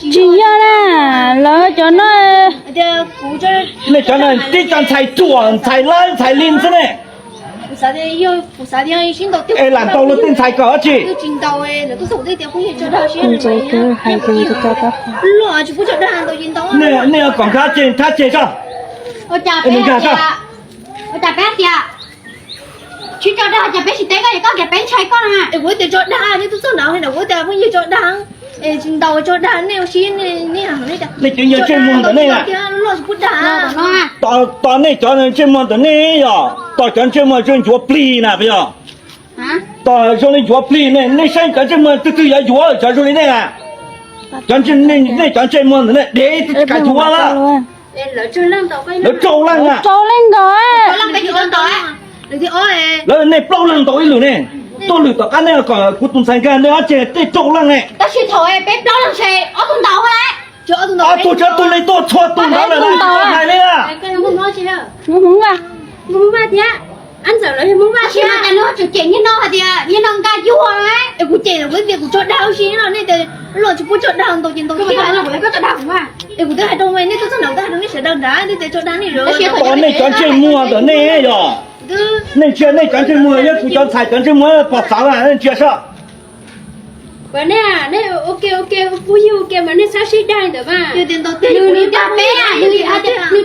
Tsis yog na, lawv cov no, nej cov no tib cov ntxhais ruam, ntxhais lawv, ntxhais li xwb ne. Es lam ntaus luag tej ntxhais kom dab tsi? Nej kom nkag tseg, nkag tseg soj. Nkag soj. Tsis tso dag, cas peb tsis teb koj, koj tias peb ntshai koj na. Es kuv tias tso dag, nej twb txog nrad, kuv tias phooj ywg tso dag, tsis ntaus tso dag, nej ua si, nej, nej cov ntsej muag ntawm nej, tos nej cov ntsej muag ntawm nej yog, tos cov ntsej muag zoo ncuav plig na puas yog? Tos zoo li ncuav plig ne, nej saib cov ntsej muag twg twg yuav yuav cov zoo li nej na. Cov, nej cov ntsej muag ntawm nej dev twb tsis kam yuav lawm. Lawv rau leej na. Rau leej nkaus. Lawv nej plaub leeg ntaus ib lwm ne. Tuaj lwm tom qab nej kom kuv tus ntxhais nkag nej ob ceg tej rau leej ne. Tab sis thaum peb plaub leeg ces ob tug ntaus, ob tug tsis ob tug li tuaj txhua tus ntawd lawm na, hais li na. Tab sis mas cas nws tseem cem niag no hais tias niag no nkag yuag. Es kuv cem kuv tias kuv tso dag ua si no, nej tias luag tsis pub tso dag, ntaus ces ntaus thiab. Es kuv twb hais rau nej, nej twb txog nrad kuv twb hais rau nej sawv daws nrad, nej tias tso dag nej. Tos nej cov ntsej muag ntawm nej yog, nej ntsia nej cov ntsej muag, yog kuv cov ntxhais cov ntsej muag pom txawv na, nej ntsia soj. Peb ua phooj ywg ua ke mas nej txhob sib dag li ntawd mas. Nws dag peb, nws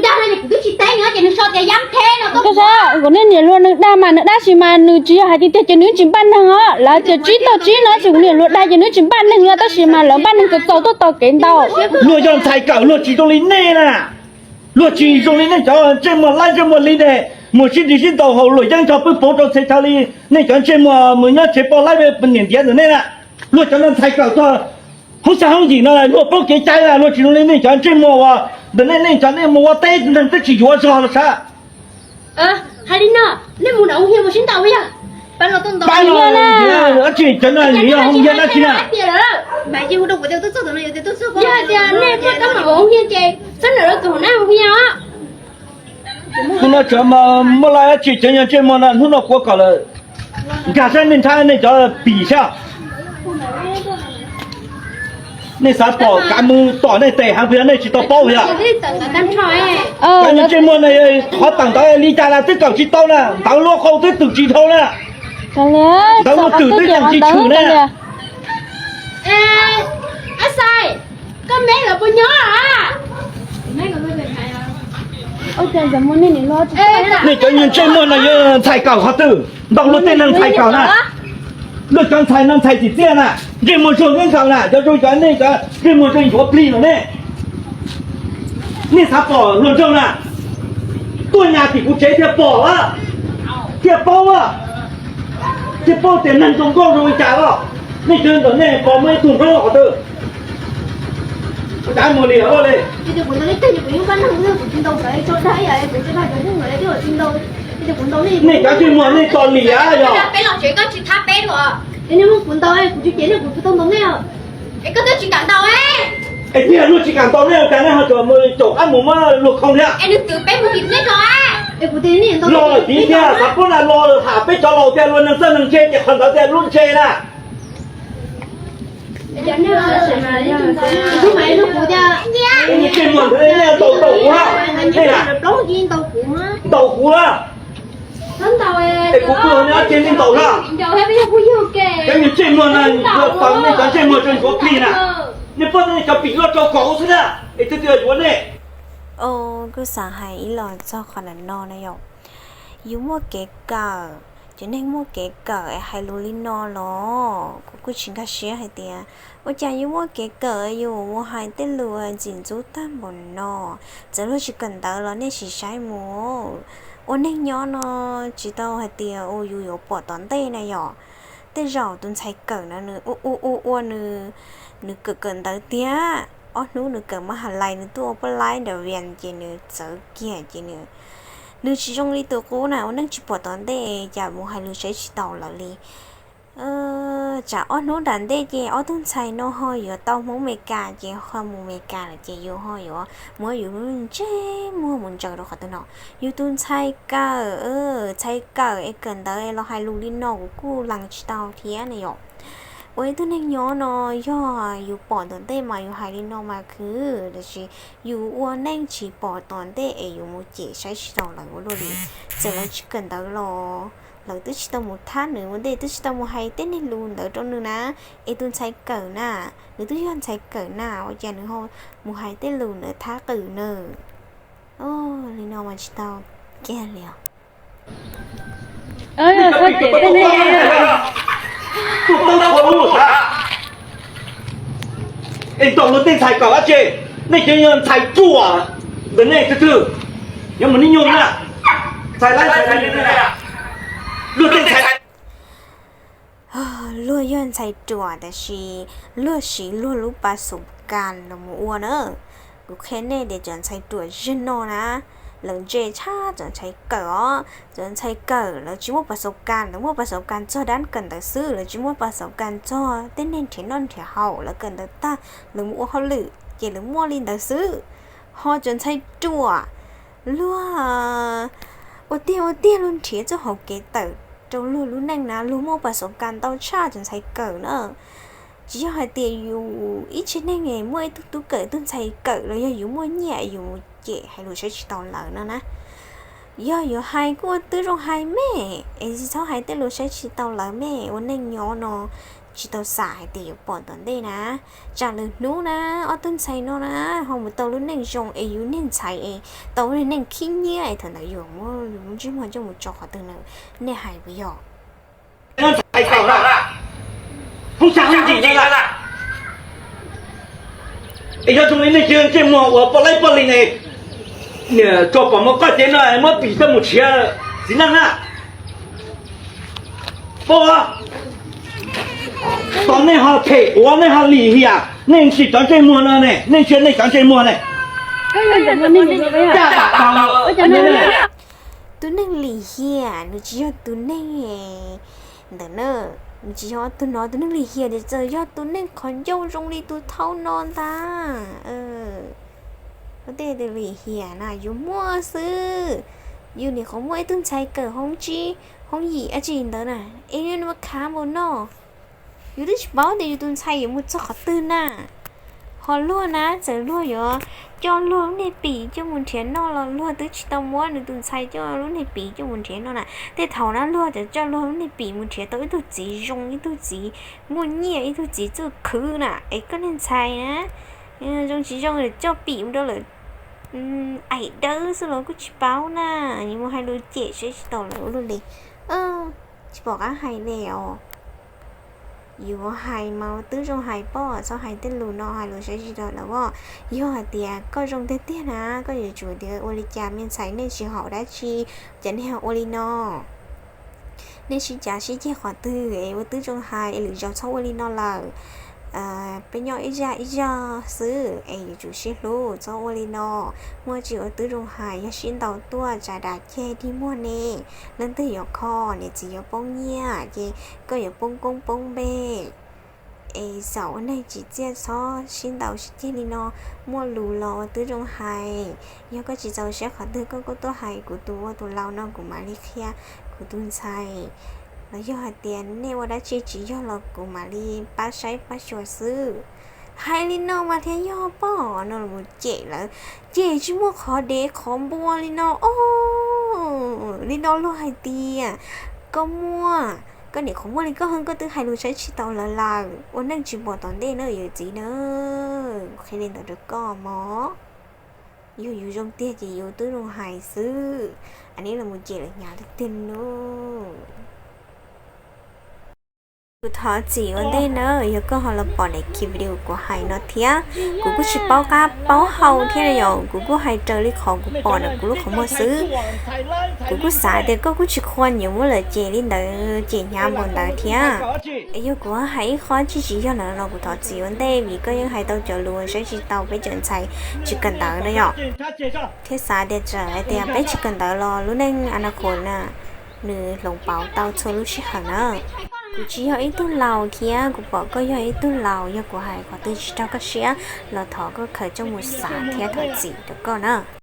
dag no ces kuv twb tsis teb nws ces nws sau tias yam theb no. Koj saib, kuv niam luag nws dag mas nws dab tsi mas nws tsis yog hais tiag tiag ces nws tsis npaj neeg os. Lawv tias tsib tau tsib no ces kuv niam luag dag ces nws tsis npaj neeg os, tab sis mas lawv npaj neeg txaus txaus tuaj tos kev ntaus. Luag yog ntxhais kawm, luag tsis zoo li nej na. Luag tsis zoo li nej cov ntsej muag laib ntsej muag li ne, mus sib nrig sib ntaus hauv luam yeeb nrog pwb poob rau txhia chaw li nej cov ntsej muag mus nyob tsev poj laib niam ntiav ntawm nej na. Luag cov no ntxhais kawm txog hoob xya hoob yim no luag paub kev cai na, luag tsis zoo li nej cov ntsej muag uas ntawm nej, nej cov nej mus ua teb neeg twb tsis yuav zog los sav. Hais li no, nej mus nram hoo hias mus sib ntaus yog? Pab no, cov no yog hoo hias dab tsi na? Yog tias nej tuaj tab tom hoo hias ces txhob nram lawv tus hauv na hoo hias os. Hnub no tseem muaj laj dab tsi cov ntsej muag no, hnub no kuv kom lawm. Nkag saib nej nrhab nej cov pim saib. Nej xav pom kav mus tom nej tes heev puas yog, nej tsis tau paub yog? Cov ntsej muag no qhov tawm ntawd li cas na twb kawm tsis tau na, ntawv luaj qau twb twm tsis dhau na. Ntawv luaj twm twb yeej tsis tshwm ne. Nej cov ntsej muag no yog ntxhais kawm qhov twg? Ntaus luag tej neeg ntxhais kawm na. Luag cov ntxhais no ntxhais tsim txiaj na, ntsej muag zuag nkaus na, cov zoo cov nej cov ntsej muag zoo nchuav plig no ne. Nej xav pom hluas nraug na, tuaj nyas tim kuv tsev thiaj pom a, thiaj paub a, thiaj paub tias neeg zoo nkauj zoo li cas los. Nej cov ntawm nej pom muaj ib tug nrog qhov twg? Ua cas mus li loj li? Nej cov ntsej muag nej txom nyem yog. Es tiag luag tsis kam ntaus nej, ua cas nej ho tseem mus caum qab mus muab luag khoo thiab? Los lawm tiv tiag, xav pub na los ham peb cov laus tias luag neeg txawj neeg ntse ces qhov ntawd tias lub ntse na. Ntaus kuv na, es kuv pw hauv nej ob tsev nej ntaus na. Cov ntsej muag na, yog tau nej cov ntsej muag zoo nchuav plig na, nej pom nej cov pim loj rau kaum xwb na, es twb tsis yuav nej. Kuv xav hais ib los txog qhov ntawm no na yom, yus muaj kev kawm, cov neeg muaj kev kawm es hais lus li no los kuv kuj tsis nkag siab hais tias ua cas yus muaj kev kawm yus mus hais tej lus ntxim ntxub tag npaum no. Txawm luag tsis kawm ntawv los nej sim saib mus, ua neeg nyob no tsis tau hais tias ua yus yuav pom tom ntej na yom. Tej zaum tus ntxhais kawm no nws ua ua ua ua nws, nws kawm kawm ntawv tiag, ob hnub nws kawm mab has lais nws tuaj ua poj laib nram Vias ces nws txawv kiag ces nws, nws tsis zoo li tus qub na, ua neej tsis pom tom ntej cas mus hais lus saib tsis taus lawv li. Tsam ob hnub nram ntej ces ob tug ntxhais no ho yuav tau Hmoob Amelikas ces ho mus Amelikas lawm ces yus ho yuav muab yus lub ntsej muag mus ntsaws rau qhov twg no. Yus tus ntxhais kawm, ntxhais kawm es kawm ntawv es los hais lus li no kuv kuj lees tsis tau thiab ne yom. Ua ib tug neeg nyob no yog yus pom tom ntej mas yus hais li no mas khwv, tiam sis yus ua neej tsis pom tom ntej es yus mus cem saib tsis taus lawv ua luaj li. Txawm lawv tsis kawm ntawv los lawv twb tsis tau mus thab nws ua ntej, twb tsis tau mus hais tej neeg lus ntawd rau nws na. Es tus ntxhais kawm na, nws twb yog ntxhais kawm na, ua cas nws ho mus hais tej lus ntawd thab qwm nws? Li no mas tsis tau kiag li os. Es tom luag tej ntxhais kom dab tsi? Nej cov yog ntxhais ruam ntawm nej twg twg, yuav mus nib nyuag na, ntxhais lab ntxhais, luag tej ntxhais, luag yog ntxhais ruam tab sis luag siv luag lub pas xub kas los mus ua na. Kuv qhia nej tias cov ntxhais ruam zog no na, lawv ntse tshaj cov ntxhais kawm os. Cov ntxhais kawm lawv tsis muaj pas xub kas, lawv muaj pas xub kas txog dab kawm ntawv xwb, lawv tsis muaj pas xub kas txog tej neeg nrhiav noj nrhiav haus. Lawv kawm ntawv tag lawv mus ua hauj lwm ces lawv muaj li ntawd xwb. Ho cov ntxhais ruam, luag ua tiag ua tiag luag nrhiav txoj hauv kev tawm rau luag lub neej na, luag muaj pas xub kas ntau tshaj cov ntxhais kawm na. Tsis yog hais tias yus ib tsev neeg muaj ib tug tub kawm ib tug ntxhais kawm los yog yus muaj nyiaj yus mus cem hais lus saib tsis taus lawv no na. Yog yuav hais kuj ua tib zoo hais me, es tsis txhob hais tej lus saib tsis taus lawv me. Ua neej nyob no tsis tau xam hais tias yuav pom tom ntej na. Tsam lwm hnub na, ob tug ntxhais no na ho mus tau lub neej zoo es yus niag ntxhais es tau lub neej khib nyiab es thaum ntawd yus muab yus lub ntsej muag coj mus tso qhov twg na? Nej hais puas yog? Hoob tshaj hoob ntsim na, es yog zoo li nej cov ntsej muag uas poj laib poj li ne, niam tso pom mus qoj cev no muab pim tau mus nrhiav txiv neej na. Paub, tos nej ho them ua nej ho lim hiam, nej ntsia cov ntsej muag no ne, nej ntsia nej cov ntsej muag ne. Tus neeg lim hiam nws tsis yog tus neeg ntawm na, nws tsis yog tus no. Tus neeg lim hiam tias txawm yog tus neeg qhov ncauj zoo li tus thaub no ntag. Ua tej tus lim hiam na yus muaj xwb. Yus nim qhuav muaj ib tug ntxhais kawm hoob tsib hoob yim dab tsi ntawd na, es yus nim khav npaum no, yus twb tsis paub tias yus tus ntxhais yuav mus txog qhov twg na. Ho luag na, txawm luag yuav coj luag lub niag pim coj mus nrhiav noj los luag twb tsis tau muab nws tus ntxhais coj lub niag pim coj mus nrhiav noj na. Tej thaum na luag coj luag lub niag pim mus nrhiav tau ib tug txiv zoo, ib tug txiv muaj nyiaj, ib tug txiv txuj khwv na, es koj niag ntxhais na zoo tsis zoo coj pim mus rau lawm, aim dawb xwb los kuj tsis paub na. Yuav mus hais lus cem saib tsis taus lawv ua luaj li. Tsis pom qab hais li os. Yus hais mas ua tib zoo hais pob, txhob hais tej lus no hais lus saib tsis taus lawv os. Yog hais tias koj zoo tiag tiag na, koj yuav tsum tias ua li cas me ntxhais nej tsis haum dab tsi, cas nej ho ua li no? Nej sib cav sib ceg qhov twg es ua tib zoo hais es lwm zaus txhob ua li no lawm. Peb nyob ib zaj ib zog xwb es yuav tsum sib hlub, txhob ua li no. Muaj tsis ua tib zoo hais, yog sib ntaus tuaj tsa dam ceg dig muag ne, leej twg yuav kho, niam txiv yuav poob nyiaj ces koj yuav poob koob poob npe. Es xav ua neeg tsim txiaj txhob sib ntaus sib ceg li no, muaj lus los ua tib zoo hais. Yog koj tsis txaus siab qhov twg koj kuj tuaj hais kuv tus ua tus laus no kuv mam li qhia kuv tus ntxhais. Los yog hais tias nej ua dab tsi tsis yog los kuv mam li pab saib pab xyuas xwb. Hais li no mas thiaj yog pob no los cem lawv, cem tsis muaj qhov dev qhov npua li no os. Li no luag hais tias koj muaj, koj nim qhuav muaj li koj heev koj twb hais lus saib tsis taus lawv lawm, ua neej tsis pom tom ntej na yawm txiv na. Qhia li ntawd rau koj mog. Yog yus zoo tiag ces yus twb zoo hais xwb, a neb los cem lawv hnyav tiag tiag no. Kuv thov txim ua ntej na, yog koj ho los pom daim video kuv hais no thiab, kuv kuj tsis paub qab paub hau thiab yom, kuv kuj hais raws li qhov kuv pom ntawm kuv lub qhov muag xwb. Kuv kuj xav tias koj kuj tsis khuam yuav muab lawv cem li ntawd, cem hnyav npaum ntawd thiab. Es yog kuv hais ib qho tsis tsis yog ntawd los kuv thov txim ua ntej vim koj yeej hais tau cov lus saib tsis taus peb cov ntxhais tsis kawm ntawv no yom. Thiab xav tias txawm hais tias peb tsis kawm ntawv los lub neej a na qhuas na, nws hloov pauv tau txhua lub sij hawm na. Kuv tsis yog ib tug laus thiab kuv pom koj yog ib tug laus, yog kuv hais qhov twg tsis raug koj siab los thov koj khaws coj mus xav thiab thov txim rau koj na.